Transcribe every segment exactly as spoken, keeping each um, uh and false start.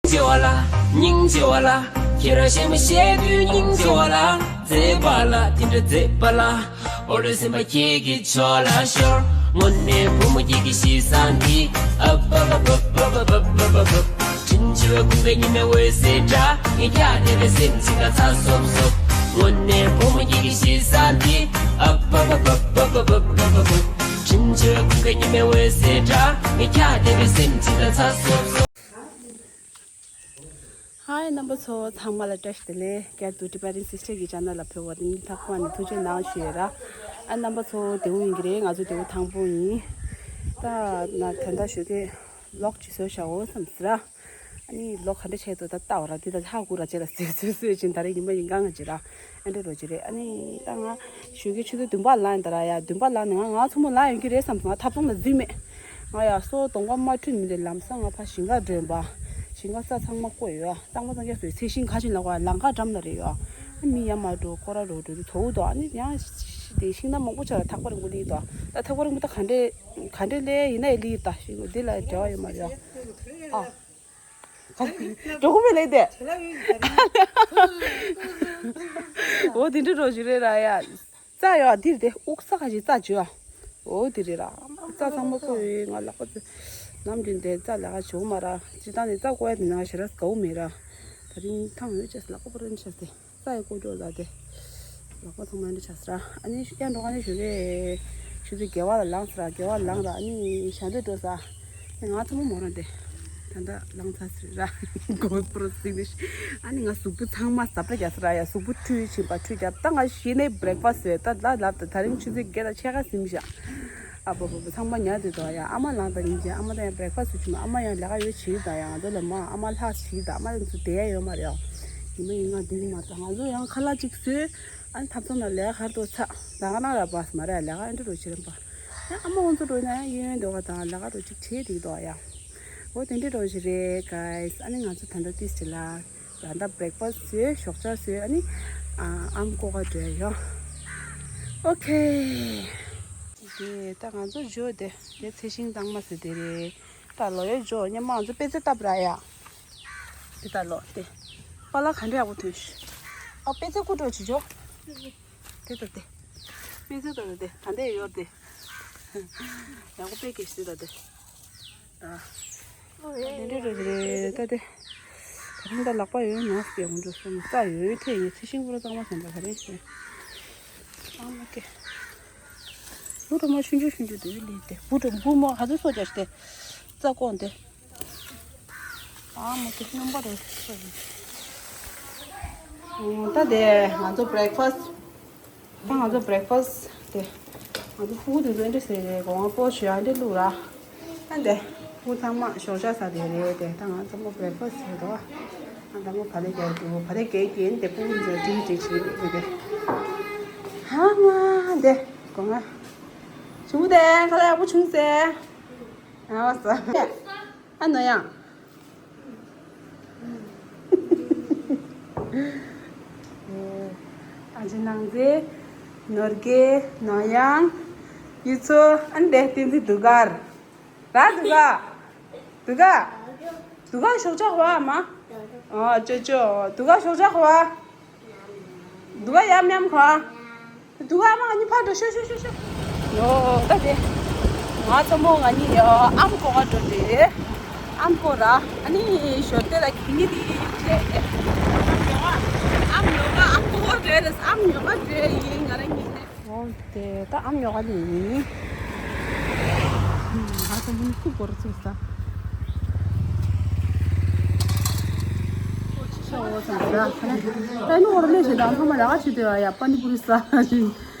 ཆེ་བ་ལ། སྙིང་རྗེ་བ་ལ། ཁྱེད་རང་གཞན་མ་བཤད་དུས་སྙིང་རྗེ་བ་ལ། མཛེས་པ་ལ་དེ་འདྲ་མཛེས་པ་ལ། འོ་རེ་སེམས་པ་ཁྱེད་ཀྱི་ཕྱོགས་ལ་ཤོར། དངོས་གནས་བུ་མོ་ཁྱེད་ཀྱི་གཤིས་བཟང་འདི། ཨ་བ་བ་བ། དྲིན་ཆེ་བའི་ཁུང་པའི་ཉི་མའི་འོད་ཟེར་འདྲ། ངས་ཁྱེད་བལྟས་པའི་སེམས་ཅིག་ལ་ཚ་སོབ་སོབ། དངོས་གནས་བུ་མོ་ཁྱེད་ཀྱི་གཤིས་བཟང་འདི། ཨ་བ་བ་བ། དྲིན་ཆེ་བའི་ཁུང་པའི་ཉི་མའི་འོད་ཟེར་འདྲ། ངས་ཁྱེད་བལྟས་པའི་སེམས་ཅིག་ལ་ཚ་སོབ་སོབ། ཧའི་རྣམ་པ་ཚོ་ཚང་མ་ལ་བཀྲ་ཤིས་བདེ་ལེགས། བསྐྱར་དུ་Tibetan Sister གི་channel ལ་ཕེབས་པ་དེ་ཉིད་ཐག་པ་ནས་ཐུགས་རྗེ་གནང་ཞུ་ཡོད་ར། ཨ་རྣམ་པ་ཚོ་བདེ་པོ་ཡིན་གྱི་རེད། ང་ཚོ་བདེ་པོ་ཐང་པོ་ཡིན། ད་ང་ད་ལྟ་ཞོགས་ཀས་vlog ཅིག་བཟོས་བཞག་འོ་བསམ་ཟེར་ར། ཨ་ནི་vlog ག་འདྲ་བྱས་འདུག་ད་ལྟ་བ་ར་འདི་ད་ཧ་གོ་ར་བྱས་ལ་བཟོས་བཟོས་བཟོས་ཅིང་ད་རེས་ཉི་མ་ཡིན་གང་ང་བྱེད་ར། ཨ་འདྲ་རོ་ཅི་རེད། ཨ་ནི་ད་ང་ཞོགས་ཀས་ཆུ་ཚོད་བདུན་པ་ལངས་ཡིན་ད་ར། ཡ་བདུན་པ་ལངས་ནས་ང་ང་ཚོ་མོ་ལངས་ཡོང་གི་རེད་བསམ་སོང་། ང་ཐབ་ཚང་ལ་འཛུལ་མེད། ང་ཡ་སོ་གདོང་པ་མ་འཁྲུད་མི་འདི་ལམ་སང་ང་ཕ་ཞིང་ཁ་འགྲོ་ཡིན་པ། ཞིང་ཁ་ས་ཚང་མ་བརྐོས་ཡོད། གཙང་མ་གཙང་རྐྱང་བཟོས་ཚེ་ཤིང་ཁ་ཤས་ལ་གོ་ལམ་ཁ་འགྲམ་ལ་རེད་ཡོད། ཨ་མི་ཡ་མ་འགྲོ་ཁོ་ར་རོ་འགྲོ་དུས་ཚོ་འུ་དོ། ཨ་ནི་ཡང་དེ་ཤིང་སྣ་མང་པོ་ཆགས་ལ་ཐག་པ་རིང་པོ་ལི་དོ། ད་ཐག་པ་རིང་པོ་ད་ག་འདྲས་ག་འདྲས་ལས་ཡིན་ན་ཡི་ལི་ད་ཤིང་འདི་ལ་འབྲེལ་བ་ཡོད་མ་རེད་ཡོད། ཨ། འགྲོ་གི་མེད་ལེ་དེ། འོ་དེ་འདྲ་རོ་ཞིག་རེད་ར་ཡ། རྩྭ་ཡོད་འདིར་དེ་དབུགས་ས་ཁ་ཞིག་རྩྭ་བྱོས་ཨ། འོ་དེ་རེད་ར། རྩྭ་ཚང་མ་བརྐོས་ཡོད། ང་ལག་པ་ནམ་རྒྱུན་དེ་རྩྭ་ལས་ཀ་བྱེད་མ་ར། སྤྱིར་བཏང་ནས་རྩྭ་བརྐོ་ཡ་དེ་ནང་ཞེ་དྲག་དགའ་བོ་མེད་ར། ད་རིང་ཐང་ཡོད་ཅེས་ལག་པ་པོ་རེ་ཆགས་ཏེ། རྩྭ་ཡི་ཀོ་ཅོ་ལ་དེ། ལག་པ་ཚང་མ་འདི་ཆགས་སི་ར། ཨ་ནི་ཡ་འགྲོ་ག་ནས་ཞུ་རེ། ཆུ་ཚོད་བརྒྱད་པ་ལ་ལངས་སི་ར། བརྒྱད་པ་ལ་ལངས་ར། ཨ་ནི་ཞལ་འདོན་འགྲོ་ས། ཨ་ནི་ང་ཚང་མ་མོ་རང་དེ། ད་ལྟ་ལངས་ཚར་སི་ར། གོ་པོ་རོ་སི་ནི། ཨ་ནི་ང་གཟུགས་པོ་ཚང་མ་ཟབ་ར་རྒྱག་སི་ར། ཡ་གཟུགས་པོ་ཁྲུས་ཕྱིན་པ་ཁྲུས་རྒྱབ། ད་ང་གཞི་ནས་breakfast ཟོས། ད་ལ་ལབ་ད་ད་རིང་ཆུ་ཚོད་བརྒྱད་དང་ཕྱེད་ཀ་ཟིན་བཞག་ཨ་པོ་པོ་པོ་ཚང་མ་ཉལ་དུས་དོ་ཡ། ཨ་མ་ལངས་དང་ཡིན་གྱི་ཨ་མ་དང་ཡང་breakfast ཟོས་ཆུ་མ། ཨ་མ་ཡང་ལས་ཀ་ཡོད་བྱེད་དང་ཡང་འདོད་ལ་མ་ཨ་མ་ལྷག་བྱེད་དང་། ཨ་མ་ཚོ་བསྡད་ཡ་ཡོད་མ་རེད་ཡ། ཡིན་མ་ཡིན་ང་འདི་ནི་མ་ད་ང་ཚོ་ཡང་ཁ་ལག་ཅིག་བཟོས། ཨ་ནི་ཐབ་ཚང་ནང་ལས་ཀ་ཧར་དུ་ཚ། ད་ག་ནང་ར་བ་སི་མ་རེད་ལས་ཀ་ཨ་འདྲ་རོ་བྱེད་རན་པ། ཡང་ཨ་མ་ང་ཚོ་འགྲོ་ན་ཡང་གཡས་གཡོན་འདོད་ག་དང་ལས་ཀ་རོ་ཅིག་བྱེད་དེ་དོ་ཡ། འོ་དེ་འདྲ་རོ་ཞིག་རེད་guys། ཨ་ནི་ང་ཚོ་ད་ལྟ་ཏིས་ཅི་ལ། ད་ལྟ་breakfast ཟོས། ཞོགས་ཇ་ཟོས། ཨ་ནི་ཨ་ཨམ་བརྐོ་ག་འགྲོ་ཡ་ཡོད། ཨོ་ཁེ། དེ་ད་ང་ཚོ་ཇོ་དེ་དེ་ཚེ་ཤིང་གཙང་མ་ཟེར་དེ་རེད། ད་ལོ་ཡོད་ཇོ་སྙེ་མ་ང་ཚོ་པེ་ཙེ་བཏབ་ར་ཡ། དེ་ད་ལོ་དེ། པ་ལགས་ག་འདྲ་ཡག་པོ་ཐོན་ཤི། ཨ་པེ་ཙེ་རྐུ་འགྲོ་ཅི་ཇོ། དེ་ད་དེ། པེ་ཙེ་ད་དེ་ད་འདྲ་ཡོད་དེ། ཡག་པོ་དཔེ་སྐྱེས་ཤི་ད་དེ། ད་དེ་འདྲ་རེད་རེད་ད་དེ། ད་རིང་ད་ལག་པ་ཡོད་ན་སྐྱེ་འོང་འགྲོ་སོང་། རྩྭ་ཡོད་ཐེ་ཡོད་ཚེ་ཤིང་པོ་ར་གཙང་མ་ཟིན་པ་ད་རིང་ཤི། ཨ་མ་ཀེ། བུ་ར་མ་ཆུང་ཆུང་ཆུང་ཆུང་དེ་ལི་དེ་བུ་ར་བུ་མ་ཧ་ཚོད་སོ་རྒྱ་ཤི་དེ། རྩྭ་ཀོང་དེ། ཨ་མ་ཀེ་རྣམ་པ་རེད། ད་དེ་ང་ཚོ་breakfast། ད་ང་ཚོ་breakfast་དེ། ང་ཚོ་ཕྲུ་གུ་དེ་ཚོ་འདྲ་ཟེར་རེད། གོང་པོ་ཞུ་ཡ་འདྲ་བླུགས་ར། ཨ་འདི། ཕྲུ་གུ་ཚང་མ་ཞོགས་ཇ་ཟ་དེ་རེད་དེ། ད་ང་ཚོ་མོ་breakfast་ཟེར་དོ། ཨ་ད་མོ་བ་ལེ་རྒྱག་གི་འདུག་བ་ལེ་རྒྱག་གི་ཡིན་དེ། ཕྲུ་གུ་ཚོ་ཅིག་ཅིག་ཅིག་རེད་དེ། ཧ་མ་འདི། གོང་ང་། ཆུང་དེ་ཁ་ལག་ཡག་པོ་བྱུང་ཟེར། ཨ་བ་ས། ཨ་ནོ་ཡང་། ཨ་ཅེ་ནང་རྩེ། ནོར་རྒྱས། ནོ་ཡང་། ཡུལ་ཚོ། ཨ་འདྲེ་བསྟན་འཛིན་དུ་གར། ར་དུ་ག་དུ་ག་དུ་ག་ཞོགས་ཇ་ཁོ་བ་མ། ཨ་ཅོ་ཅོ་དུ་ག་ཞོགས་ཇ་ཁོ་བ། དུ་ག་ཡམ་ཡམ་ཁོ་བ། དུ་ག་མ་ང་གཉིས་ཕར་འགྲོ་ཤོག་ཤོག་ཤོག་ཤོག་ཡོ་ད་དེ། ང་ཚོ་མོ་ང་གཉིས་ཡོ་ཨམ་གོ་ག་འགྲོ་དེ། ཨམ་གོ་ར། ཨ་ནི་ཞོར་དེ་ལ་གི་ནི་དེ་ཡིན་ཆེ། ཨམ་ཉོ་ག་ཨམ་གོ་ག་འགྲོ་རེད། ཨམ་ཉོ་ག་འགྲོ་ཡིན་ང་རང་གཉིས་ནས། འོ་དེ་ད་ཨམ་ཉོ་ག་ལི་ཡིན། ང་ཚོ་མོ་ནི་སུ་བོར་ཚུགས་ས། ད་ནི་འོར་ལས་ཞེ་དྲག་ཚང་མ་ལས་ཀ་བྱེད་དུས་ཡ་པ་ནི་པུ་རི་ཟ་ཞིང་།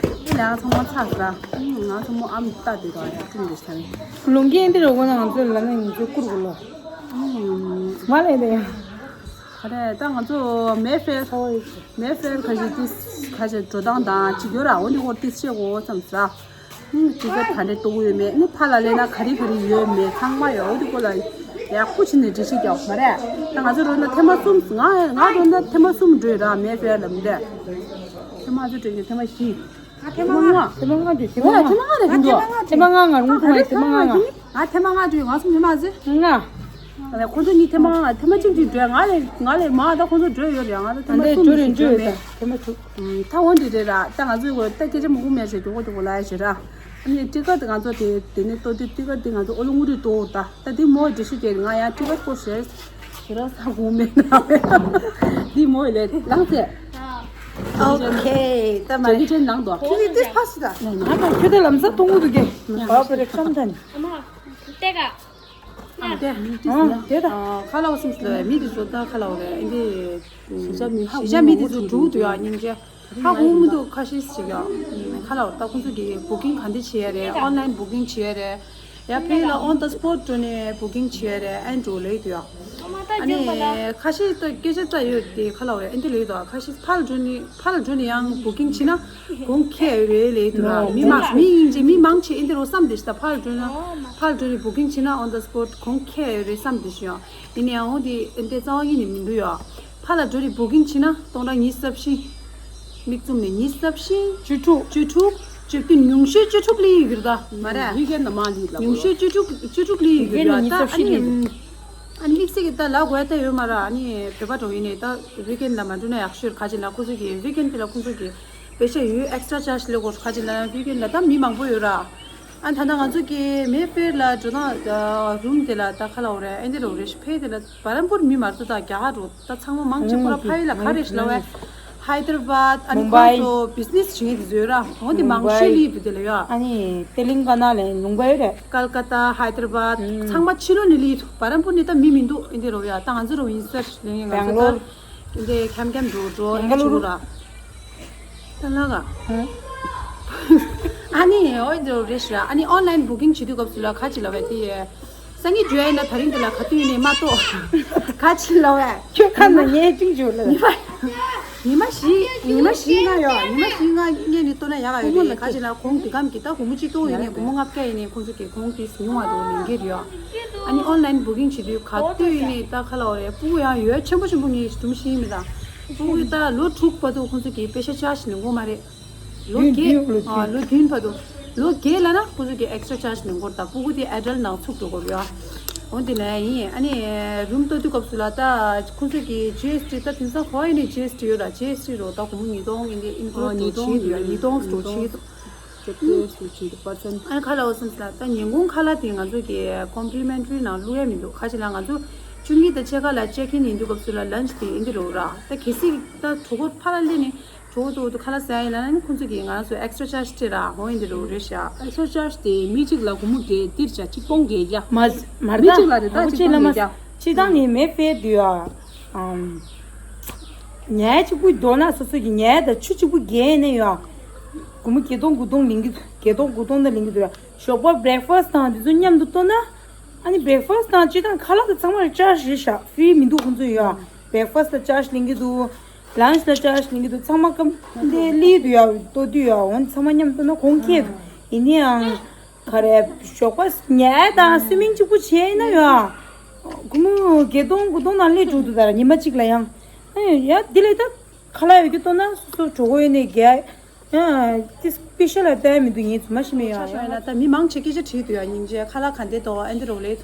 ཨེ་ལས་ཀ་ཚང་མ་ཚར་ཟ། ང་ཚོ་མོ་ཨམ་ལྟ་དུས་ད་ཡ་ཀྲུང་གི་ས་ནི། ལུང་རྒན་འདི་རུ་གོ་ན་ང་ཚོ་ལ་ནི་ང་ཚོ་བཀུར་གོ་ལོ། མ་ལས་དེ་ཡ། ག་རེ་ད་ང་ཚོ་མེ་ཧྥེར། མེ་ཧྥེར་ཁ་ཤས་ཏིས་ཁ་ཤས་འགྲོ་སྟངས་དང་ཅིག་ཡོད་ར། འོ་འདི་སྐོར་ཏིས་བཤད་གོ་བསམ་ཟ། ཨུམ། དེ་ཚོ་ག་འདྲས་གཏོང་གི་ཡོད་མེད་ནི་ཕར་ལ་སླེབས་ན་ག་རེ་ག་རེ་ཡོད་མེད་ཚང་མ་ཡོད། འོ་དེ་སྐོར་ལ་ཡག་པོ་བྱས་ནས་འགྲེལ་བཤད་རྒྱག་མ་རེད། ད་ང་ཚོ་འགྲོ་ན་ཐེངས་མ་གསུམ། ང་ང་འགྲོ་ན་ཐེངས་མ་གསུམ་འགྲོ་ཡོད་ར། མེ་ཧྥེར་ལ་མི་འདྲ། ཐེངས་མ་གཅིག་འགྲོ་ཡོད། ཐེངས་མ་བཞི། ང་ཐེངས་མ་ལྔ། ཐེངས་མ་ལྔ་འགྲོ། ཐེངས་མ་ལྔ། ང་ཐེངས་མ་ལྔ་རེད་གོ་འདུག་ཐེངས་མ་ལྔ་ང་རུང་ཐེངས་མ་ལྔ་འགྲོ། ང་ཐེངས་མ་ལྔ་འགྲོ་ཡོད། ང་གསུམ་ཐེངས་མ་ཟེར། ལྔ། ཁོང་ཚོ་གཉིས་ཐེངས་མ་ཐེངས་མ་གཅིག་གཅིག་བགྲོས། ང་ལས་ང་ལས་མང་ད་ཁོང་ཚོ་བགྲོས་ཡོད་རེད། ང་ད་ཐེངས་མ་ཨ་འདྲས་གསུམ་བགྲོས་རེད་ཞིག་བགྲོས་བགྲོས་མེད། ད་ཐེངས་མ་དྲུག་ད་འོ་འདི་རེད་ར། ད་ང་ཚོའི་གོ་ད་སྐད་ཆ་མང་པོ་མེད་ཞེས་མགྱོགས་པོ་མགྱོགས་པོ་ལབ་ཡ་ཞེས་ར། ཨ་ནི་ཊི་ཀེ་ཊི་ང་ཚོ་དེ་དེ་ནས་ལྟོ་དེ་ཊི་ཀེ་ཊི་དེ་ང་ཚོ་ཨོ་ལོ་དངུལ་རིགས་ལྟོ་ད་ད་དེ་མོ་འདྲི་ཤེས་ཀྱི་ང་ཡང་ཊི་ཀེ་ཊི་སྐོར་ཞེས་ཞེ་ར་ས་གོང་མེད་ན་དེ་མོ་ལས་དེ་ལངས་ཚེ། ཨོ་ཁེ། ད་མ་རེད། ཅེན་ནང་དུ། ཁྱེད་ནི་དེ་ཕ་སི་ད། ང་ད་ཁྱོད་དེ་ལམ་སང་གཏོང་གི་འདུག་གས། བ་པ་རེ་ཁྲམ་ཐན། ཨ་མ། ལྟེ་ག་ཨ། དེ་མི་ཏིས་ཨ་ན། དེ་ད། ཨ་ཁ་ལའོ་སིམ་སི་ལ་མི་དེ་ཚོ་ད་ཁ་ལའོ་རེད། ཨིན་དེ་གཞིས་ཆགས་མི་གཞིས་ཆགས་མི་དེ་ཚོ་འགྲོ་འདུག་ཡ། སྙིང་རྗེ། ཧ་གོ་མི་འདུག་ཁ་ཤས་ཤིག་ཡ། ཁ་ལའོ་ད་ཁོང་ཚོ་གི་བུ་ཀིང་ག་འདྲ་བྱེད་ཡ་རེད། ཨོན་ལའིན་བུ་ཀིང་བྱེད་ཡ་རེད། ཡ་ཕེ་ལ་ཨོན་ད་སི་པོ་ཊི་འགྲོ་ནས་བུ་ཀིང་བྱེད་ཡ་རེད། ཨན་འགྲོ་ལེ་འདུག་ཡ། ཨ་ནི་ཁ་ཤས་ད་སྐད་ཆ་ད་ཡོད་དེ་ཁ་ལའོ་རེད། ཨིན་དེ་ལེ་འདུག་ཁ་ཤས་ཕར་འགྲོ་ནས་ཕར་འགྲོ་ནས་ཡང་བུ་ཀིང་བྱེད་ན། གོང་ཁེ་ཡོད་རེད་ལས་དུ་ར། མི་མང་མི་ཡིན་གྱི་མི་མང་ཆེ་ཨིན་དེ་རོ་བསམ་དེ་ཤ་ད་ཕར་འགྲོ་ན་ཕར་འགྲོ་ནས་བུ་ཀིང་བྱེད་ན་on the spot གོང་ཁེ་ཡོད་རེད་བསམ་དེ་ཤ་ཡང་ཡིན་ནའང་འོང་དེ་ཨིན་དེ་རྩ་བ་ཉིད་ནས་མི་འདུག་ཡ། ཕར་ལ་འགྲོ་རེད་བུ་ཀིང་བྱེད་ན་སྟོང་ཕྲག་ཉི་ཤུ་རྩ་བཞི། མིག་བཙུམ་ནས་ཉི་ཤུ་རྩ་བཞི། བཅུ་དྲུག་བཅུ་དྲུག་བཅུ་བདུན། ཉུང་ཤོས་བཅུ་དྲུག་ལི་ཡོད་རེད་ད་མ་རེད། ཝིག་ཨེན་ལ་མ་ལི་ལ་ཉུང་ཤོས་བཅུ་དྲུག་བཅུ་དྲུག་ལི་ཡོད་རེད་ད། ཨ་ནི་ཨ་ནི་དམིགས་བསལ་གྱི་ད་ལ་དགོས་ད་ཡོད་མ་ར། ཨ་ནི་བོད་པ་འགྲོ་ཡིན་ནས་ད་ཝིག་ཨེན་ལ་མ་འགྲོ་ན་ཡག་ཤོས་ཁ་ཅིག་ལ་ཁོ་ཚོ་གི་ཝིག་ཨེན་དེ་ལ་ཁོ་ཚོ་གི་པེ་ཤ་ཡོད་ཨེག་སི་ཊྲ་ཅར་ཇི་ལེགས་གོ་ཁ་ཅིག་ལ་ཡང་ཝིག་ཨེན་ལ་ད་མི་མང་པོ་ཡོད་ར། ཨ་ད་ད་ང་ཚོ་གི་མེ་ཕེར་ལ་འགྲོ་ན་རུམ་དེ་ལ་ད་ཁ་ལ་འོ་རེ་ཨེ་འདི་རོ་རེ་ཕེ་དེ་ལ་བར་པུར་མི་མར་ཏོ་ད་རྒྱ་གར་འགྲོ་ད་ཚང་མ་མང་ཆེ་ཁོ་ར་ཕ་ཡི་ལ་ག་རེ་ཤི་ལ་བས། ཧའི་དར་བཱད། ཨ་ནི་ཁོ་ཚོ་བི་ཛི་ནེ་སི་བྱེད་མཁན་དེ་ཚོ་ཡོད་ར། འོ་དེ་མང་ཤོས་ལི་དེ་དེ་ལ་ཡོད། ཨ་ནི་ཏེ་ལིང་ག་ན་ལ་ལུང་པ་ཡོད་རེད། ཀལ་ཀ་ཏ། ཧའི་དར་བཱད། ཚང་མ་ཕྱི་ལོགས་ནས་ལི་འདུག་བར་པུར་ནས་ད་མི་མི་འདུག་ཨིན་དེ་རོ་ཡ། ད་ང་ཚོ་རོ་ཡིན་སར་ལེན་ཡིན། ང་ཚོ་ད་ཨིན་དེ་ཁམ་ཁམ་འགྲོ་འགྲོ་ཡ་ཆུ་ར། ད་ལ་ག་ཨ་ནི་འོ་དེ་རོ་རེ་ཤི་ར། ཨ་ནི་ཨོན་ལའིན་བུ་ཀིང་བྱེད་དུས་སྐབས་སུ་ལ་ཁ་ཅིག་ལ་བས་དེ། སང་ཉིན་འགྲོ་ཡ་ཡིན་ན་ད་རིང་འདི་ལ་ག་དུས་ཡིན་ནས་མ་གཏོགས། ག་ཅི་ལ་བས། ཁྱོད་ཁ་ན་ངས་ཅིང་བྱོས་ལ། ཉི་མ་ཉི་མ་བཞི་ཉི་མ་བཞི་ལྔ་ཡོད། ཉི་མ་བཞི་ལྔ་སྔོན་ནས་ལྟོ་ན་ཡག་ག་ཡོད་རེད། ག་ཅི་ལ་གོང་དུས་སྐབས་ཀྱི་ད་སྒོར་མོ་གཅིག་གཏོང་ཡིན་ནས་སྒོར་མོ་ལྔ་བརྒྱ་ཡིན་ནས་ཁོང་ཚོ་གི་གོང་དེ་ཉུང་བ་དང་ལེན་གྱི་རེད། ཨ་ནི་ཨོན་ལའིན་བུ་ཀིང་བྱེད་དུས་ག་དུས་ཡིན་ནས་ད་ཁ་ལ་བ་རེད། སྤུ་གུ་ཡང་ཡོད་ཆེན་པོ་ཆེན་པོ་ངས་སྒྲུང་ཤེས་ཡིན་མི་དང་། སྤུ་གུ་ད་ལོ་དྲུག་བར་དུ་ཁོང་ཚོ་གི་པེ་ཤ་ཅར་ཇི་ལེན་དགོས་མ་རེད། ལོ་བརྒྱད། ལོ་བརྒྱད། ཨ་ལོ་བདུན་བར་དུ། ལོ་བརྒྱད་ལ་ན་ཁོ་ཚོ་གི་ཨེག་སི་ཊྲ་ཅར་ཇི་ལེན་དགོས་རེད། ད་སྤུ་གུ་དེ་ཨེ་ཌལ་ནང་ཚུད་འགྲོ་དགོས་རེད། འོ་དེ་ལ་ཡིན། ཨ་ནི་རུམ་ལྟོ་དུས་སྐབས་སུ་ལ་ད་ཁོ་ཚོ་གི་ཇི་ཨེས་ཊི་ད་དེང་སང་གོ་ཨེ་ནི་ཇི་ཨེས་ཊི་ཡོད་ལ། ཇི་ཨེས་ཊི་རོ་ད་སྒོར་མོ་ཉིས་སྟོང་ཡིན་དེ་ཨིན་ཀླུ་ཌི་བྱེད་དུས་ཉིས་སྟོང་འགྲོ་བྱེད་དུ། ཨ་ནི་ཁ་ལ་འོ་སེམས་ལ་ད་ཉིན་གུང་ཁ་ལག་དེ་ང་ཚོ་གི་ཀོམ་པི་ལི་མེན་ཊི་རི་ནང་བླུག་ཡ་མི་འདུག་ཁ་ཅིག་ལ་ང་ཚོ་བཅུ་གཉིས་དང་ཕྱེད་ཀ་ལ་ཅེག་ཨིན་ཡིན་དུས་སྐབས་སུ་ལ་ལན་ཆི་དེ་ཡིན་དེ་རོ་ར། ད་གལ་སྲིད་ད་གྲོད་ཁོག་ཕ་ལ་སླེབས་ནས། གྲོད་ཁོག་ཏུ་ཁ་ལག་ཟ་ཡ་ཡིན་ལ་ནི་ཁོང་ཚོ་གིས་ང་རང་ཚོ་ཨེག་སི་ཊྲ་ཅར་ཇི་སྤྲད་ར། འོ་ཡིན་དེ་རུ་རེད་ཤག་ཨེག་སི་ཊྲ་ཅར་ཇི་དེ་མི་གཅིག་ལ་སྒོར་མོ་དེ་འདིར་བྱ་གཅིག་སྟོང་བརྒྱད་བརྒྱ། མ་མི་མར་གཅིག་ལ་རེད་ད་གཅིག་སྟོང་བརྒྱད་བརྒྱ། སྤྱི་བཏང་ནི་མེ་ཕེར་དུ་ཡ། ཉལ་གཅིག་པུ་འདོན་ན་སོ་སོ་གི་ཉལ་དང་ཆུ་གཅིག་པུ་རྒྱན་ནས་ཡ། སྒོར་མོ་བརྒྱད་སྟོང་དགུ་སྟོང་ལེན་གི་འདུག་བརྒྱད་སྟོང་དགུ་སྟོང་ད་ལེན་གི་འདུག་ཡ། ཞོགས་པ་བྷི་རེག་ཕ་སི་དང་དེ་ཚོ་མཉམ་དུ་གཏོང་ན། ཨ་ནི་བྷི་རེག་ཕ་སི་དང་སྤྱི་བཏང་ཁ་ལག་དེ་ཚང་མ་ལ་ཅར་ཇི་རེད་ཤག་ཕི་རི་མི་འདུག་ཁོང་ཚོ་ཡ། བྷི་རེག་ཕ་སི་ལ་ཅར་ཇི་ལེན་གི་འདུག་ལན་ཆི་ལ་ཅར་ཇི་ལེན་གི་འདུག་ཚང་མ་ཀམ་འདི་ལི་དུ་ཡ་ལྟོ་དུས་ཡ་འོན་ཚང་མ་མཉམ་དུ་ན་གོང་ཁེ་འདུག་ཡིན་ནའང་ག་རེ་ཞོགས་པ་ཉལ་དང་སུ་མིང་གཅིག་པུ་བྱས་ན་ཡ་སྒོར་མོ་བརྒྱད་སྟོང་དགུ་སྟོང་ནང་སླེབས་འགྲོ་འདུག་ད་ར་ཉི་མ་གཅིག་ལ་ཡང་ཡ་འདི་ལས་ད་ཁ་ལག་ཡོད་རྒྱུ་ལྟོ་ན་སོ་སོ་གྲོད་ཁོག་ཡོད་ནས་རྒྱལ། ཡང་ཏི་སི་པི་ཤལ་ལ་ལྟ་ཡ་མི་འདུག་ངས་རྫུན་མ་ཤི་མེད་ཡ། ཤ་ཤ་ཡོད་ན་ད་མི་མང་ཆེ་སྐད་ཆ་དྲིས་འདུག་ཡ། སྙིང་རྗེ་ཁ་ལག་ག་འདྲས་འདུག་ཨེ་འདི་རོ་ལེ།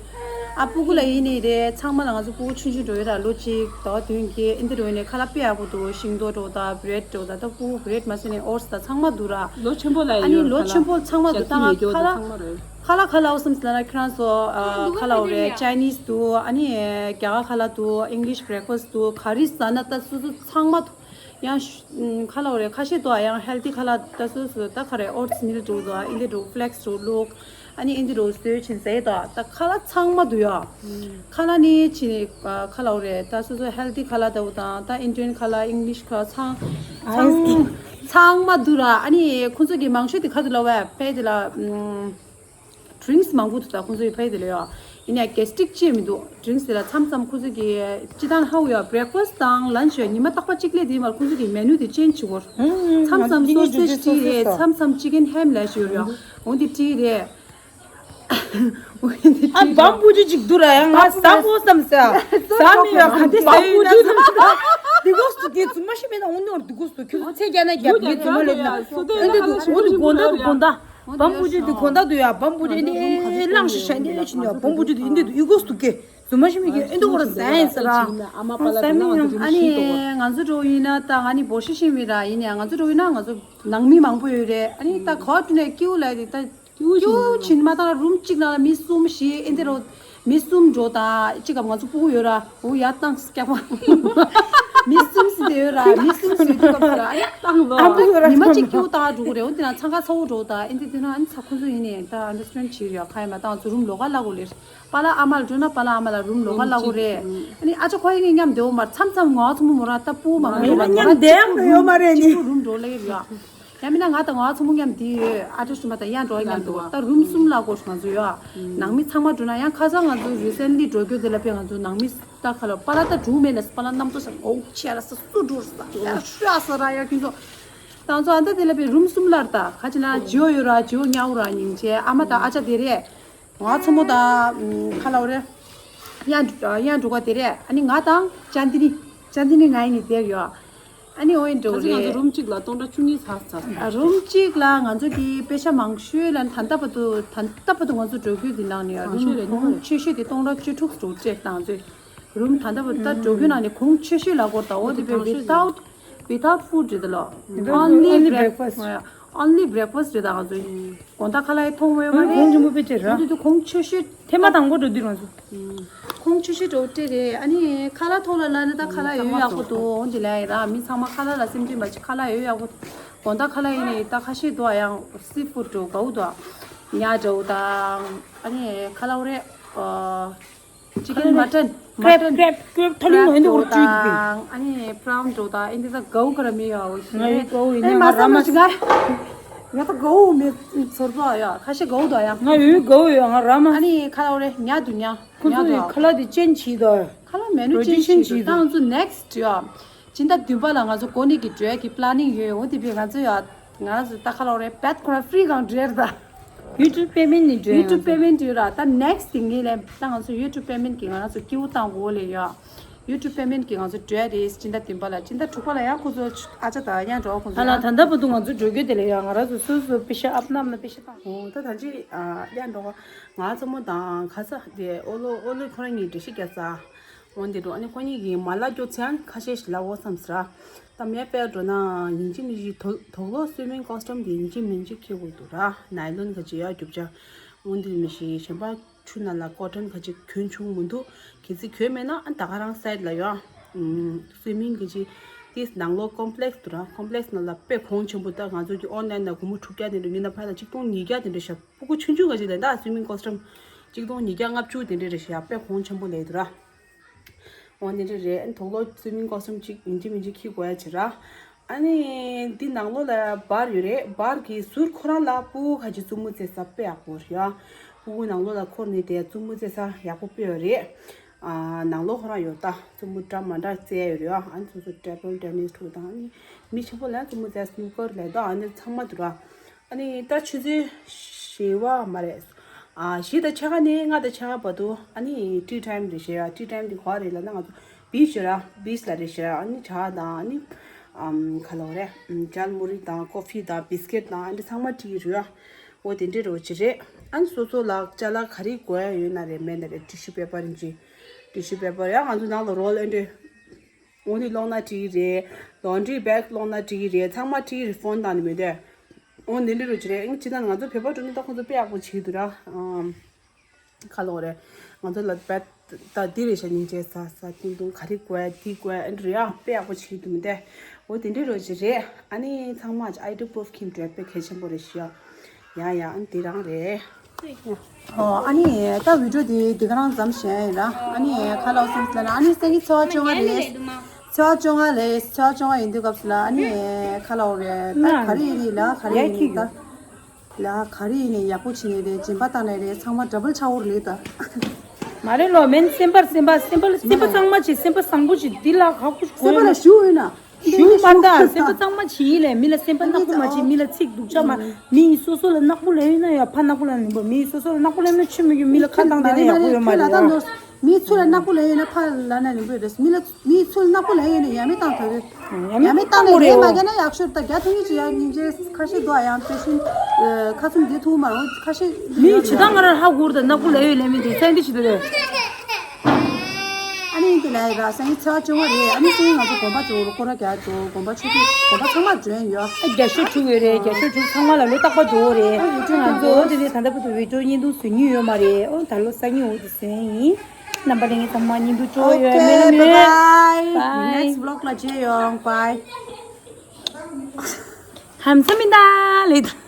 ཨ་སྤུ་གུ་ལ་ཡིན་ནི་རེད། ཚང་མ་ལ་ང་ཚོ་སྤུ་གུ་ཆུང་ཆུང་འགྲོ་ཡོད་ར། ལོ་གཅིག་ཟླ་བ་བདུན་གྱི་ཨེ་འདི་རོ་ཡིན་ནས་ཁ་ལག་དཔེ་ཡག་པོ་འདུག་ཤིང་ཏོག་འགྲོ་དང་བྷི་རེད་འགྲོ་དང་ད་སྤུ་གུ་བྷི་རེད་མ་ཟེར་ནས་ཨོ་ཊི་སི་དང་ཚང་མ་འདུག་ར། ལོ་ཆེན་པོ་ལ་ཨ་ནི་ཡོད་ལོ་ཁ་ཆེན་པོ་ལག་ཚང་མ་འདུག་ཞག་ད་ང་ཚི་མེད་རྒྱུ་ཁ་ལག་དང་ཚང་མ་རེད། ཁ་ལག་ཁ་ལག་འོ་སེམས་ཟེར་ན་ཁྱེད་རང་ཚོ་ཨ་ཁ་ལག་འོ་རེད། ཅའི་ནིས་འདུག་ཨ་ནི་རྒྱ་གར་ཁ་ལག་འདུག་ཨིང་ལིཤ་བྷི་རེག་ཕ་སི་འདུག་ག་རེ་ཟ་ན་ད་སོ་སོ་ཚང་མ་འདུག་ཡང་ཤ་ཁ་ལག་རེད། ཁ་ཤས་དུ་ཡང་ཧེལ་ཐི་ཁ་ལག་ད་སོ་སོ་ད་ག་རེ་ཨོ་ཊི་སི་མིལ་འགྲོ་དུ་ཨིན་དེ་འགྲོ་ཕི་ལེག་སི་འགྲོ་ལུག་ཨ་ནི་ཨིན་དེ་འགྲོ་སོས་ཆིན་ཟེ་ད་ད་ཁ་ལག་ཚང་མ་འདུག་ཡ། ཁ་ལག་ནི་ཆི་ནི་ཁ་ལག་རེད། ད་སོ་སོ་ཧེལ་ཐི་ཁ་ལག་ད་བུ་དང་ད་ཨིན་ཌི་ཡན་ཁ་ལག་ཨིང་ལིཤ་ཁ་ལག་ཚང་ཚང་ཚང་མ་འདུག་ར། ཨ་ནི་ཁོང་ཚོ་གི་མང་ཤོས་དེ་ག་དུ་ལ་བས་ཕེ་དེ་ལ། ཌི་རིང་སི་མང་པོ་འདུག་ད་ཁོང་ཚོ་ཡི་ཕ་ཡི་དེ་ལ་ཡོད། ཡིན་ནའི་གེ་སི་ཊིག་ཅེས་མི་འདུག་ཌི་རིང་སི་དེ་ལ་མཚམས་མཚམས་ཁོང་ཚོ་གི་སྤྱི་བཏང་ཧ་ཡོད། བྷི་རེག་ཕ་སི་དང་ལན་ཆི་ཡོད། ཉི་མ་རྟག་པ་གཅིག་སླེབས་དེ་མར་ཁོང་ཚོ་གི་མེ་ནུ་དེ་ཅེན་ཇི་བྱེད་དགོས། མཚམས་མཚམས་སོ་སེ་ཇི་ཅིག་རེད། མཚམས་མཚམས་ཅི་ཀན་ཧེམ་ལས་ཞིག་ཡོད་ཡ། འོ་དེ་ཅིག་རེད། ཨ་བམ་བུ་ཅི་ཅིག་འདུག་ར་ཡང་ང་བསམ་བོ་བསམ་ས། བསམ་མི་ཡོད་ག་དེ་བམ་བུ་ཅི་འདུག་འདི་གོ་སུ་གི་ཚུ་མ་ཤི་མེད་ན་འོ་ནོར་འདི་གོ་སུ་ཁྱོད་ཚེ་རྒྱ་ན་རྒྱབ་ཡི་ཚུ་མ་ལེབ་ན་འདི་འདུག་འོ་འདི་དགོན་ད་འདུག་དགོན་ད། བམ་བུ་ཅི་འདི་དགོན་ད་འདུག་ཡ། བམ་བུ་ཅི་འདི་ལངས་ཤི་ཤ་འདི་ཨེ་ཆི་ནི་ཡ། བམ་བུ་ཅི་འདི་འདི་འདུག་ཡི་གོ་སུ་གི། རྫུན་མ་ཤི་མི་གི་ཨེ་འདུག་གོ་ར་ཟ་ཡིན་ཟེར་ར། ཨ་མ་པ་ལ་ཟ་མི་ཡང་ཨ་ནི་ང་ཚོ་འགྲོ་ཡིན་ན་ད་ང་ནི་བོ་ཤི་ཤི་མི་ར་ཡིན་ཡང་ང་ཚོ་འགྲོ་ཡིན་ན་ང་ཚོ་ནང་མི་མང་པོ་ཡོད་རེད། ཨ་ནི་ད་ག་བ་འགྲོ་ནས་ཀིའུ་ལ་དེ་ད་ཀིའུ་ཕྱིན་མ་ད་རུམ་གཅིག་ནང་ལ་མི་གསུམ་བཞི་ཨེ་འདི་རོ། མི་གསུམ་འགྲོ་ད་གཅིག་གམ་ང་ཚོ་སྤུ་གུ་ཡོད་ར། འོ་ཡ་ཏང་སྐྱག་པ། མི་གསུམ་སི་དེ་ཡོད་ར། མི་གསུམ་སི་དེ་གམ་ར། ཨ་ཡ་ཏང་ལོ། ཉི་མ་གཅིག་ཀིའུ་ད་འགྲོ་གི་རེད། འོ་དེ་ན་འཚང་ཁ་ཚ་བོ་འགྲོ་ད་ཨེ་འདི་དེ་ན་ཨ་ནི་ཚ་ཁོ་ཚོ་ཡིན་ནས་ད་ཨན་ཌར་སི་ཊེན་ཌ་བྱེད་ཡོད་ཁ་ཡ་མ་ཏང་ཚོ་རུམ་ལོག་ག་ལ་གོ་ལེར། པ་ལ་ཨ་མ་ལ་འགྲོ་ན་པ་ལ་ཨ་མ་ལ་རུམ་ལོག་ག་ལ་གོ་རེད། ཨ་ནི་ཨ་ཅག་ཁོ་ཡི་ངའི་མཉམ་དེ་འོ་མར་མཚམས་མཚམས་ངོ་ཚོ་མོ་མོ་ར་ད་སྤུ་མ་མ་ཡིན་ན་མཉམ་བསྡད་ཡག་ཡོད་མ་རེད་ནི། རུམ་འགྲོ་ལེ་ཡོད། ཡང་མིན་ན་ང་དང་ངོ་ཚོ་མོ་མཉམ་དེ་ཨ་ཏོ་ཤུ་མ་ད་ཡང་འགྲོ་མཉམ་དུ་ད་རུམ་གསུམ་ལ་གོ་ང་ཚོ་ཡོད། ནང་མི་ཚང་མ་འགྲོ་ན་ཡང་ཁ་སང་ང་ཚོ་རི་སེན་ལི་འགྲོ་རྒྱུ་དེ་ལ་ཕེ་ང་ཚོ་ནང་མི་ད་ཁ་ལ་པ་ལ་ད་འགྲོ་མེད་ལ་པ་ལ་གནམ་ཏོ་ཤ་འོ་ཆེ་ར་ས་སུ་འགྲོ་ས་ཡ་ཤ་ས་ར་ཡ་ཁྱུ་ཚོ། ད་ང་ཚོ་ཨ་ད་དེ་ལ་ཕེ་རུམ་གསུམ་ལར་ད་ཁ་ཅི་ན་ཇིའོ་ཡོད་ར་ཇིའོ་ཉའོ་ར་སྙིང་རྗེ་ཨ་མ་ད་ཨ་ཅག་དེ་རེད། ང་ཚོ་མོ་ད་ཁ་ལ་འོ་རེད། ཡང་ཡང་འགྲོ་ག་དེ་རེད། ཨ་ནི་ང་དང་ཅན་ཏི་ནི་ཅན་ཏི་ནི་ང་ཡི་ནི་དེར་ཡོད། ཨ་ནི་འོ་ཡིན་འགྲོ་ད་ང་ཚོ་རེད། རུམ་གཅིག་ལ་སྟོང་ཕྲག་བཅུ་གཉིས་ཚར་ཚར། ཨ་རུམ་གཅིག་ལ་ང་ཚོ་གི་པེ་ཤ་མང་ཤོས་ལ་ད་ལྟ་བར་དུ་ད་ལྟ་བར་དུ་ང་ཚོ་འགྲོ་རྒྱུ་དེ་ནང་ནས་རུམ་གོང་ཆེ་ཤོས་དེ་སྟོང་ཕྲག་བཅུ་དྲུག་འགྲོ་སྤྲད་བཏང་ཚོད། རུམ་ད་ལྟ་བར་ད་འགྲོ་རྒྱུ་ནང་ནས་གོང་ཆེ་ཤོས་ལ་སྐོར་ད་འོ་དེ་བས་without without food རེད་ལོ། Only breakfast. Only breakfast རེད་ད་ང་ཚོ་ཡིན། དགོང་དག་ཁ་ལག་ཡི་མཐོང་མོད་མ་རེད། གོང་ཆེན་པོ་དཔེ་ཆེ་ར། ང་ཚོ་དུ་གོང་ཆེ་ཤོས་ཐེངས་མ་དང་པོ་འགྲོ་དུས་རང་ཚོ། གོང་ཆེ་ཤོས་འགྲོ་སྤྲད་རེད། ཨ་ནི་ཁ་ལག་ཐོག་ལ་ལ་ནི་ད་ཁ་ལག་ཡོད་ཡག་པོ་འདུག་འོང་དེ་ལ་ཡི་ར་མི་ཚང་མ་ཁ་ལག་ལ་སེམས་ཁྲལ་མ་བྱེད་ཁ་ལག་ཡོད་ཡག་པོ། དགོང་དག་ཁ་ལག་ཡིན་ནི་ད་ཁ་ཤས་འདུག་ཨ་ཡང་སི་ཕུཌ་འགྲོ་གའུ་འདུག་ཉ་འགྲོ་དང་ཨ་ནི་ཁ་ལག་རེད། ཅི་ཀན་མ་ཊན། ཀྲེབ་ཀྲེབ་ཀྲེབ་ཐ་ལུང་ཨེ་འདི་འོ་བཅུ་ཡིན། ཨ་ནི་པྲའུན་འགྲོ་དང་ཨེ་འདི་ད་གའུ་ག་ར་མི་ཡོད་ཨོ་ཤི། ང་ཡི་གའུ་ཡིན་ཨེ་ན་མ་ང་ར་མ་ཤི་ག་ང་ད་གའུ་མི་ཚོར་བ་ཡ་ཁ་ཤས་གའུ་དང་ཡ། ང་ཡོད་གའུ་ཡོད་ང་ར་མ། ཨ་ནི་ཁ་ལ་འོ་རེ་ཉ་དུ་ཉ་ཁོ་ཉ་ཚོ་དུ་ཡ་ཁ་ལག་དེ་ཅན་ཆི་དོ། ཁ་ལག་མེ་ནུ་ཅན་ཆི་དོ་ད་ང་ཚོ་ནེག་སི་ཊི་ཡ། སྤྱི་ཟླ་བདུན་པ་ལ་ང་ཚོ་གོ་ནི་གི་འགྲོ་ཡ་གི་པ་ལ་ནིང་ཡོད་འོ་དེ་བས་ང་ཚོ་ཡ་ང་རང་ཚོ་ད་ཁ་ལ་འོ་རེ་བེད་ཁོ་ར་ཧྥི་རི་གང་འགྲོ་ཡ་རེད་ད། ཡུ་ཊུབ་པེ་མེན་ནི་འགྲོ་ཡུ་ཊུབ་པེ་མེན་ཡོད་ར། ད་ནེག་སི་ཊི་ངེས་ལས་ད་ང་ཚོ་ཡུ་ཊུབ་པེ་མེན་གི་ང་རང་ཚོ་སྐྱིད་པོ་བཏང་དགོས་ལས་ཡོད། ཡུ་ཊུབ་པེ་མེན་གི་ང་ཚོ་འགྲོ་ཡ་རེད། སྤྱི་ཟླ་བདུན་པ་ལ་སྤྱི་ཟླ་དྲུག་པ་ལ་ཡང་ཁོ་ཚོ་ཨ་ཅག་དང་ཡང་འགྲོ་ཁོ་ཚོ་ཧ་ལ་ཡང་ད་ལྟ་བར་དུ་ང་ཚོ་འགྲོ་རྒྱུ་དེ་ལས་ཡང་ང་རང་ཚོ་སོ་སོ་པེ་ཤ་ཨབ་ནམ་ན་པེ་ཤ་བཏང་། འོ་ད་ད་ཅི་ཡང་འགྲོ་ང་ཚོ་མོ་དང་ཁ་ས་དེ་ཨོ་ལོ་ཨོ་ལོ་ཁོ་རང་གཉིས་འགྲེལ་བཤད་རྒྱག་ས། འོ་འདི་འགྲོ་ཨ་ནི་ཁོ་གཉིས་ཀྱིས་མ་ལབ་རྒྱུ་ཚན་ཁ་ཤས་ཤིག་ལབ་འོ་བསམ་ཟེར། ད་མེ་ཕེར་འགྲོ་ན་ཡིན་གཅིག་མིན་གཅིག་དོ་དོག་ལོ་སུའི་མིང་ཀོ་སི་ཊུམ་དེ་ཡིན་གཅིག་མིན་གཅིག་ཁྱེར་དགོས་འདུག་ར། ནའི་ལོན་ག་ཅིག་ཡ་རྒྱུ་ཆ། འོ་འདི་མི་ཤེས་གཞན་པ་ཆུ་ནང་ལ་ཀོ་ཊོན་ག་ཅིག་གྱོན་ཆུང་མི་འདུག་གལ་སྲིད་གྱོན་མེད་ན་ཨ་ད་ག་རང་སའིཌ་ལ་ཡོད། སུའི་མིང་ག་ཅིག་དེ་ནང་ལོགས་ཀོམ་པི་ལེག་སི་འདུག་ར། ཀོམ་པི་ལེག་སི་ནང་ལ་དཔེ་གོང་ཆེན་པོ། ད་ང་ཚོ་གི་ཨོན་ལན་ལ་སྒོར་མོ་དྲུག་བརྒྱ་དེ་འདྲ་མི་ན་ཕ་ལ་གཅིག་སྟོང་ཉིས་བརྒྱ་དེ་འདྲ་ཤ། སྤུ་གུ་ཆུང་ཆུང་ག་ཅིག་ལ་ད་སུའི་མིང་ཀོ་སི་ཊུམ་གཅིག་སྟོང་ཉིས་བརྒྱ་ལྔ་བཅུ་དེ་འདྲ་རེད་ཤག་དཔེ་གོང་ཆེན་པོ་ལས་འདུག་ར། འོ་དེ་འདྲ་རེད། དོག་ལོ་སུའི་མིང་ཀོ་སི་ཊུམ་གཅིག་ཡིན་གཅིག་མིན་གཅིག་ཁྱེར་དགོས་ཡ་བྱེད་ར། ཨ་ནི་འདི་ནང་ལོགས་ལ་བར་ཡོད་རེད། བར་གྱི་ཟུར་ཁོ་རང་ལ་སྤུ་གུ་ག་ཅིག་རྩུབ་མོ་རྩེ་ས་དཔེ་ཡག་པོ་རེད་ཡ། སྤུ་གུ་ནང་ལོགས་ལ་འཁོར་ནས་དེ་རྩུབ་མོ་རྩེ་ས་ཡག་པོ་དཔེ་ཡོད་རེད། ཨ་ནང་ལོགས་ཁོ་རང་ཡོད་ད། རྩུབ་མོ་འདྲ་མ་འདྲ་རྩེ་ཡ་ཡོད་རེད་ཡ། ཨ་ནི་སོ་སོ་ཊེ་བལ་ཊེ་ནིས་འཁྲུག་དང་ཨ་ནི་མི་ཆེན་པོ་ལ་རྩུབ་མོ་རྩེ་སི་ནུ་ཀར་ལས་ད་ཨ་ནི་ཚང་མ་འདུག་ར། ཨ་ནི་ད་ཆུ་ཚོད་བཞི་པ་མ་རེད། ཨ་བཞི་དང་ཕྱེད་ཀ་ནས་ལྔ་དང་ཕྱེད་ཀ་བར་དུ་ཨ་ནི་ཊི་ཊའིམ་རེད་ཤག་ཡ། ཊི་ཊའིམ་དེ་ག་རེད་ལབ་ན་ང་ཚོ་བིཆ་ར། བིཆ་ལ་རེད་ཤག་ཡ། ཨ་ནི་ཇ་དང་ཨ་ནི་ཨམ་ག་ལབ་རེད། ཇལ་མུ་རི་དང་ཀོ་ཕི་དང་བིས་ཀེཊ་དང་ཨ་འདི་ཚང་མ་ཊི་རེད་ཡ། འོ་དེ་འདྲས་རོ་ཅི་རེད། ཨ་ནི་སོ་སོ་ལ་ཅ་ལག་ག་རེ་དགོས་ཡ་ཡོད་ན་རེད་མེད་ན་རེད། ཊི་ཤུ་པེ་པར་ཡིན་གཅིག་ཊི་ཤུ་པེ་པར་ཡ་ང་ཚོ་ནང་ལ་རོལ་ཨེ་འདྲས། འོ་འདི་སློང་ན་ཊི་རེད། ལོན་ཌི་རི་བེག་སློང་ན་ཊི་རེད། ཚང་མ་ཊི་རི་ཕོན་བཏང་ནི་མི་འདུག་འོ་འདི་འདྲ་རུ་ཅི་རེད། ཨིན་ཇི་ནང་ང་ཚོ་བོད་པ་འགྲོ་ནི་ད་ཁོང་ཚོ་དཔེ་ཡག་པོ་བྱེད་འདུག་ར། ཨམ་ཁ་ལོ་རེད། ང་ཚོ་ལ་བེད་ད་འདི་རེད་ཤག་སྙིང་རྗེ་ས་ས་ཏིང་ཏུང་ག་རེ་དགོས་འདི་དགོས་ཨེ་འདྲ་རེད་ཡ། དཔེ་ཡག་པོ་བྱེད་འདུག་མི་འདུག་འོ་འདི་འདྲ་རུ་ཅི་རེད། ཨ་ནི་ཚང་མ་ཨའི་ཌི་པུ་རུབ་ཁྱིམ་འགྲོ་དཔེ་གལ་ཆེན་པོ་རེད་ཤག་ཡ་ཡ། ཨ་ནི་འདི་རང་རེད། ཨོ་ཨ་ནི་ད་བི་ཌིའོ་དེ་འདི་ག་རང་ཙམ་བཞག་ཡིན་ར། ཨ་ནི་ཁ་ལག་སོང་ཙང་ཨ་ནི་སང་ཉིན་ཚེས་པ་བཅོ་ལྔ་རེད། ཚེས་པ་བཅོ་ལྔ་རེད། ཚེས་པ་བཅོ་ལྔ་ཡིན་དུས་སྐབས་སུ་ལ་ཨ་ནི་ཁ་ལག་རེད། ད་ག་རེ་ཡིན་ལ་ག་རེ་ཡིན་ད་ལ་ག་རེ་ཡིན་ནས་ཡག་པོ་བྱེད་ནས་རེད། སྦྱིན་པ་བཏང་ནས་རེད། ཚང་མ་ཌབ་བལ་ཆགས་འོར་ལེ་ད། མ་རེད་ལོ། མེན་སེམས་པར་སེམས་པ་སེམས་པ་ལ་སེམས་པ་གཙང་མ་བྱེད། སེམས་པ་བཟང་པོ་བྱེད། འདི་ལ་ཁག་པོ་ཞིག་དགོས་སེམས་པ་ལ་ཞུ་ཡོད་ན། ཞུ་པར་ད་སེམས་པ་གཙང་མ་བྱེད་ཡིན་ལས། མི་ལ་སེམས་པ་ནག་པོ་མ་བྱེད། མི་ལ་ཚིག་སྡུག་ཅག་མ། མི་ཡི་སོ་སོ་ལ་ནག་པོ་ལས་ཡོད་ན་ཡ་ཕ་ནག་པོ་ལ་ནི་པོ། མི་ཡི་སོ་སོ་ལ་ནག་པོ་ལས་ན་ཆུ་མི་གི་མི་ལ་ཁ་བཏང་དེ་ན་ཡག་པོ་ཡོད་མ་རེད་ཡ། མི་ཚུ་ལ་ནག་པོ་ལས་ཡོད་ན་ཕ་ལ་ན་ནི་པོ་རེད། མི་ལ་མི་ཚུ་ལ་ནག་པོ་ལས་ཡོད་ན་ཡ་མི་བཏང་ཐུབ་རེད། ཡ་མི་བཏང་ནས་རེད་མ་རྒྱ་ན་ཡག་ཤོས་ད་རྒྱ་ཐུང་ངེ་ཅི་ཡ་སྙིང་རྗེ་ཁ་ཤས་དོ་ཡང་དེ་བཞིན་ཁ་ཚུམ་དེ་ཐུང་མ་རུང་ཁ་ཤས་མི་ཇི་ལྟར་ང་རང་ཧ་གོ་ར་ད་ནག་པོ་ལས་ཡོད་ལས་མི་འདུག་ཚན་དེ་ཇི་ལྟར་རེད། ལས་ར་སང་ཉིན་ཚེས་པ་བཅོ་ལྔ་རེད། ཨ་ནི་སང་ཉིན་ང་ཚོ་དགོན་པ་འགྲོ་རུ་སྐོར་ར་རྒྱག་འགྲོ། དགོན་པ་ཆོས་ཁྲིད་དགོན་པ་ཚང་མ་འགྲོ་ཡ་ཡོད། ཨ་རྒྱ་ཤོད་ཕྲུ་གུ་རེད། རྒྱ་ཤོད་ཕྲུ་གུ་ཚང་མ་ལ་ལོ་རྟག་པར་འགྲོ་རེད། ཨ་ཡོད་ཨ་ང་ཚོ་འོ་དེ་ནས་ད་ལྟ་བར་དུ་བི་ཌི་ཡོ་བརྙན་ཐུང་བཟོ་མྱོང་ཡོད་མ་རེད། ཨོ་ད་ལོ་སང་ཉིན་འོ་དེ་བཟོས་ཡིན། རྣམ་པ་ལྷན་རྒྱས་ཚང་མ་བརྙན་ཐུང་ཅོ་ཡོད། མེ་ལོ་མེ། Bye. Next vlog ལ་མཇལ་ཡོང་། Bye. ཧམ་ཚ་མི་ད་ལེ།